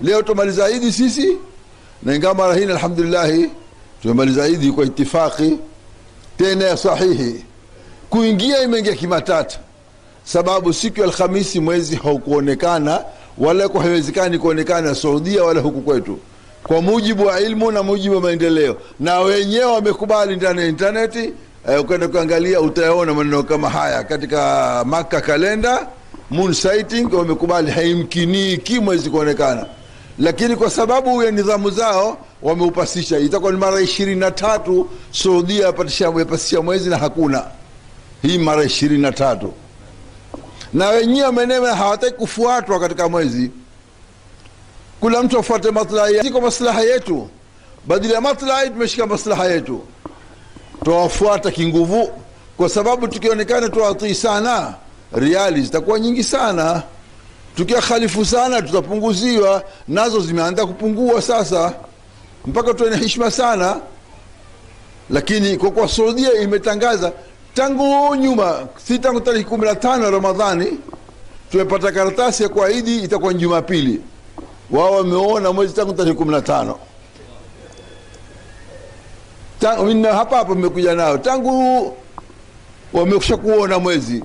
Leo tumaliza Idi sisi, na ingawa mara hii alhamdulillah tumemaliza Idi kwa itifaki tena ya sahihi. Kuingia imeingia kimatata, sababu siku ya Alhamisi mwezi haukuonekana, wala kwa haiwezekani kuonekana Saudia wala huku kwetu, kwa mujibu wa ilmu na mujibu wa maendeleo, na wenyewe wamekubali ndani ya interneti. Ukaenda kuangalia utaona maneno kama haya katika Maka kalenda moon sighting, wamekubali haimkiniki mwezi kuonekana, lakini kwa sababu ya nidhamu zao wameupasisha. Itakuwa ni mara 23 Saudia yapasisha mwezi na hakuna, hii mara 23. Na wenyewe wamenema hawataki kufuatwa katika mwezi, kila mtu afuate maslahi yake. Kwa maslaha yetu, badala ya maslahi tumeshika maslaha yetu, tuwafuata kinguvu, kwa sababu tukionekana tuwatii sana riali zitakuwa nyingi sana, tukikhalifu sana tutapunguziwa, nazo zimeanza kupungua sasa, mpaka tuwe na heshima sana. Lakini kwa kuwa Saudia imetangaza tangu nyuma, si tangu tarehe 15 Ramadhani tumepata karatasi ya kwa Idi itakuwa Jumapili, wao wameona mwezi tangu tarehe 15. Tangu hapa hapa mmekuja nao tangu wamekusha kuona mwezi.